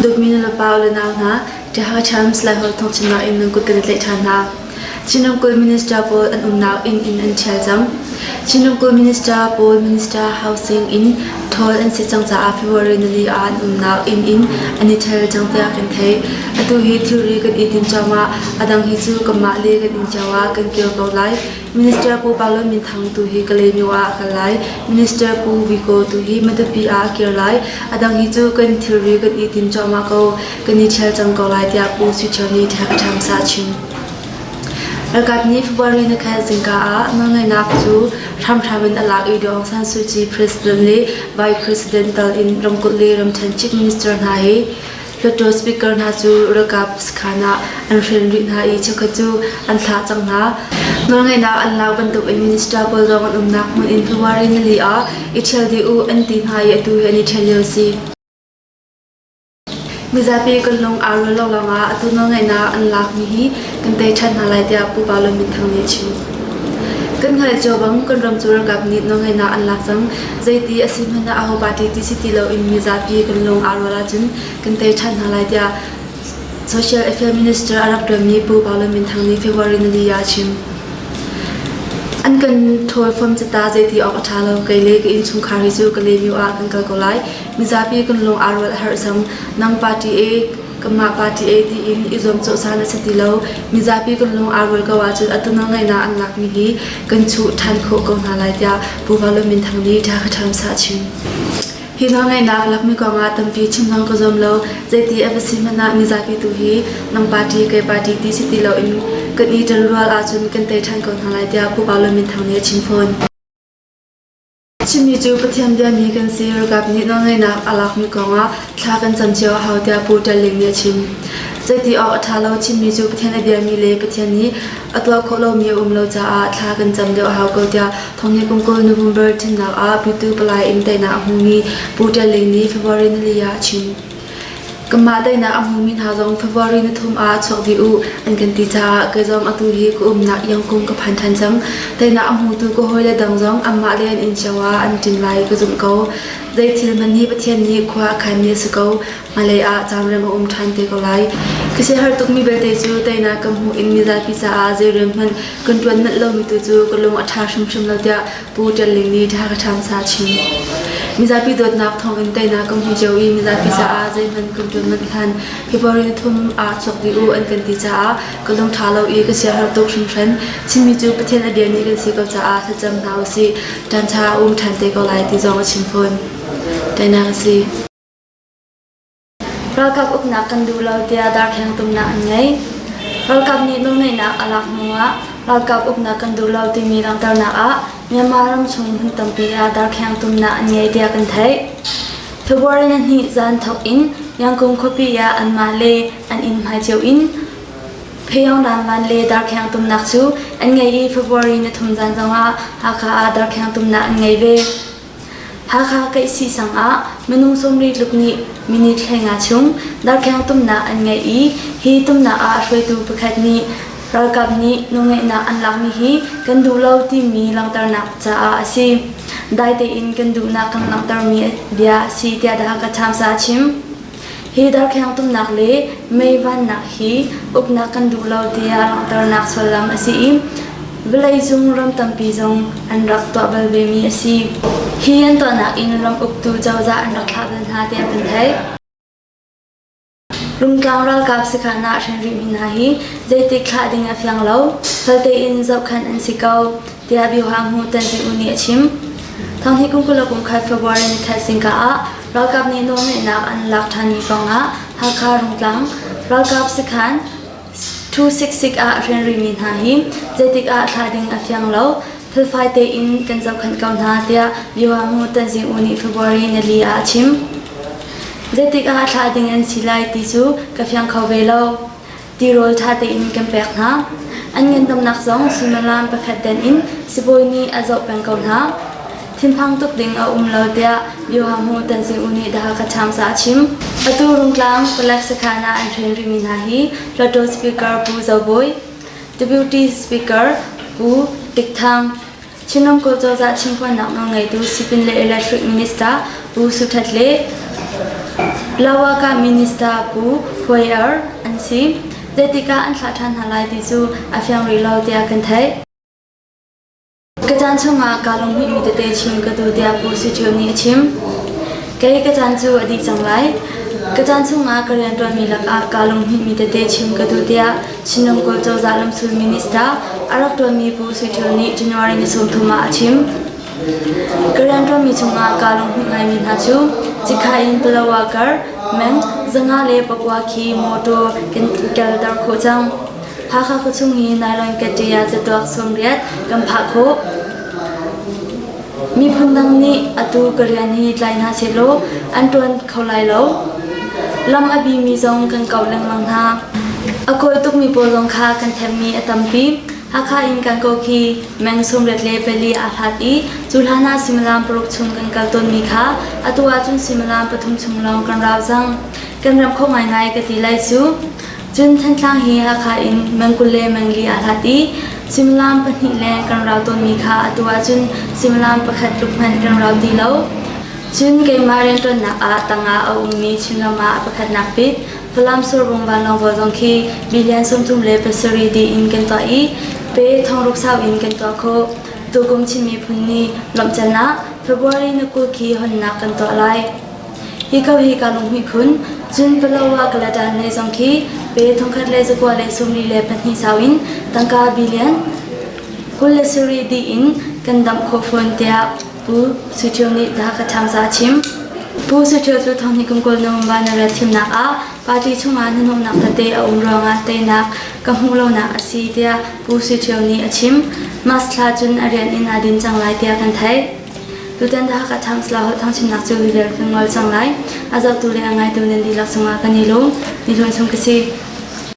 Dawtmi nulepa u le nau hna, Ṭiaha Times Laiholh thawngchimnak in nan kut kan i tlaih ṭhan hna. Chin ramkulh minister pawl an umnak inn in an ṭhial cang. Chin ramkulh minister pawl minister housing in ṭhawl an si cang caah February nili ah an umnak inn in an i ṭhial cang tiah kan theih. Atu hi thilri kan i tim cuahmah. A dang hi cu kanmah le kan inn cio ah kan kir ko lai. Minister Pu Paulo Minthang tu hi Kalaymyo ah a kal lai. Minister Pu Viko tu hi Matupi ah a kir lai. A dang hi cu kan thilri kan i tim cuahmah ko. Kan i ṭhial cang ko lai tiah Pu Sui Ṭhio nih ṭham sa a chim. Ralkap nih February ni khat zingka ah nawlngeihnak cu hramhram in a lak i Daw Aung San Suu Kyi President le Vice President tal in ramkulh le ramṭhen Chief Minister hna he Hluttaw Speaker hna cu ralkap sakhan ah an hren rih hna i cheukhat cu an thlah cang hna. Nawlngeihnak an lak bantukin minister pawl zong an umnak hmun in February nili ah i ṭhial dih u an ti hna i atu hi an i ṭhial lio a si. Mizapi kan lung aa rual lo lawngah atu nawlngeihnak an lakmi hi kan tei ṭhan hna lai tiah Pu Paulo Minthang nih a chim. Kan hngalh cio bang kan ram cu ralkap nih nawlngeihnak an lak cang. Zeiti a si hmanh ah aho party ti si ti loin mizapi kan lung aa rual ahcun kan tei ṭhan hna lai tiah Social Affairs Minister a rak ṭuanmi Pu Paulo Minthang nih February nili ah a chim. An kan ṭhawl fom cata zeiti awk a ṭha lo. Kei le ka innchungkhar hi cu Kalaymyo ah kan kal ko lai. Mizapi kan lung aa rual a herh cang. Nang party A, kanmah party A tiin i zuamcawh caan a si ti lo. Mizapi kan lung aa rual ko ahcun atu nawlngeihnak an lakmi hi kan chuh ṭhan khawh ko hna lai tiah Pu Valum Minthang nih Ṭha a chim. Hi nawlngeihnak lakmi kongah tampi chim zong ka zuam lo. Zeiti a va si hmanh ah mizapi tu hi nang party kei party ti si ti loin kan i ṭanrual ahcun kan tei ṭhan ko hna lai tiah Pu Valum Minthang nih a chim fawn. Chimmi cu Pathian biami kan si. Ralkap nih nawlngeihnak a lakmi kongah thla kan cam cio a hau tiah Pu Ṭal Ling nih a chim. Zeiti awk a ṭha lo chimmi cu Pathian a biami le Pathian nih a tuah khawh lomi a um lo caah thla kan cam deuh a hau ko tiah Thonghni kum 20 November thimnak ah Pyithu palai in teinak a hmumi Pu Ṭal Ling nih February nili ah a chim. Kanmah teinak a hmumi hna zong February ni thum ah chuak dih u an kan ti caah kei zong atu hi ka umnak Yangkung ka phan ṭhan cang. Teinak a hmutu ka hawile dang zong anmah le an inn cio ah an ṭin lai ka zumh ko. Zei thil hmanh hi Pathian nih khua a khanmi a si ko. Hmailei ah caanrem a um ṭhan te ko lai. Ka siaherh tukmi belte cu teinak ka hmuh in mizapi caah zei rian hmanh kan ṭuan manh lomi tu cu ka lung a ṭha hrimhrim lo tiah Pu Ṭial Ling nih ṭha ka ṭham sa chim. Mizapi dawtnak thawngin teinak kan hmu cio i mizapi caah zeihmanh kan ṭuan manh hlan February ni thum ah chuak dih u an kan ti caah ka lung ṭha lo i ka siaherh tuk hringhran. Chinmi cu Pathian a biami kan si ko caah thlacam hna usih. Ṭanṭha a um ṭhan te ko lai ti zong a chim fawn. Teinak a si. Ralkap uknak kan duh lo tiah darkheng tumnak an ngei. Ralkap nih nawlngeihnak a lak hnuah ralkap uknak kan duh lo timi langhternak ah Myanmar ramchung hmun tampi ah darkheng tumnak an ngei tiah kan theih. February ni hnih zan thawk in Yangon khuapi ah anmah le an inn hmai cio in Phayongdan van le darkheng tumnak cu an ngei i February ni thum zan zongah Hakha ah darkheng tumnak an ngei ve. Hakha Keihsih sang ah minung 70 tluk nih minute 15 chung darkheng tumnak an ngeih i hi tumnak ah hruaitu pakhat nih ralkap nih nawlngeihnak an lakmi hi kan duh lo timi langhternak caah a si. Dai tein kan duhnak kan langhtermi bia a si tiah The Hakha Times ah a chim. Hi darkheng tumnak le mei vannak hi uknak kan duh lo tiah langhternak sullam a si i vawleicung ram tampi zong an rak tuah bal vemi a si. Hi an tuahnak in ram uktu cozah an rak thlah bal hna tiah kan theih. Rungtlang ralkap sakhan ah hren rihmi hna hi zeitik thlah ding a fiang lo, fel tein zohkhenh an si ko, tiah Biohang Tan Zing U nih a chim. Thonghni kum 21 February nikhat zingka ah ralkap nih nawlngeihnak an lak ṭhanmi kongah Hakha Rungtlang ralkap sakhan 266 ah hren rihmi hna hi zeitik ah thlah ding a fiang lo, felfai tein kan zohkhenh ko hna tiah Biohang Tan Zing U nih February nili ah a chim. Zeitik ah thlah ding an si lai ti cu ka fiang kho ve lo. Tirawl ṭha tein kan pek hna. An ngandamnak zong suimilam pakhat den in sibawi nih a zoh peng ko hna. Thinphang tuk ding a um lo tiah Biohanghu Tanzing U nih The Hakha Times ah a chim. Atu Rungtlang palek sakhan ah an hren rihmi hna hi Hluttaw Speaker Pu Zo Bawi, Deputy Speaker Pu Tik Thang, Chin ramkulh cozah chimphuannak nawlngeitu Sipin le Electric Minister Pu Su Htet le. Lawaka Minister Pu Huai Er an si. Zeitik ah an thlah ṭhan hna lai ti cu a fiang rih lo tiah kan theih. Ka caan chungah kaa lunghmuihmi tete chim ka duh tiah Pu Sui Ṭhio nih a chim. Kei ka caan cu a dih cang lai. Ka caan chungah ka rianṭuanmi lakah kaa lunghmuihmi tete chim ka duh tiah Chin ramkulh cozah lamsul minister a rak ṭuanmi Pu Sui Ṭhio nih January ni 30 ah a chim. Ka rianṭuanmi chungah kaa lunghmuih ngaimi hna cu Cikha in Palawa kar meng 509 khi mawṭaw kan kalter khawh cang. Hakha khuachung hi nylon kaṭia catuak 80 kan phah khawh. Miphun dang nih atu ka rian hi tlai hna sehlaw an ṭuan kho lai lo. Lam a bimi zong kan kauh lengmang hna. A kawi tukmi pawl zong kha kan themmi a tampi. Hakha in kan ko khi meng 34 aa hlat i cu hlan ah suimilam 6 chung kan kal tawnmi kha atu ahcun suimilam 3 chung lawng kan rau cang. Kan remh kho ngaingai ka ti lai cu. Cun Thantlang hi Hakha in meng 20 le meng 4 aa hlat i suimilam 2 leng kan rau tawnmi kha atu ahcun suimilam 1 tluk hmanh kan rau ti lo. Cun keimah rianṭuannak ah tangah a ummi Chinram ah a pakhatnak bik Falam Surbung vanlawng bual zong khi billion 37 dih in kan tuah i pe thongruk sau in kan tuah khawh. Tukum Chin miphun ni lawmh can ah February ni 20 khi honnak kan tuah lai. Hi ko hi ka lunghmuih khun. Cun Palawa Kalatan lei zong khi pe 1942 sau in tangka billion 27 dih in kan damh khawh fawn tiah Pu Sui Ṭhio nih The Hakha Times ah a chim. Pu Sui Ṭhio cu thonghnih kum 20 November na rian thimnak ah party chungah hnahnawhnak tete a um ruangah teinak ka hmuh lonak a si tiah Pu Sui Ṭhio nih a chim. March thla cun a rian in aa din cang lai tiah kan theih. Tutan The Hakha Times la holh thangchimnak cu hi vial kan ngol cang lai. A zohtu le a ngaitu nan dihlak cungah kan i lawm. Ni hlun chung ka si.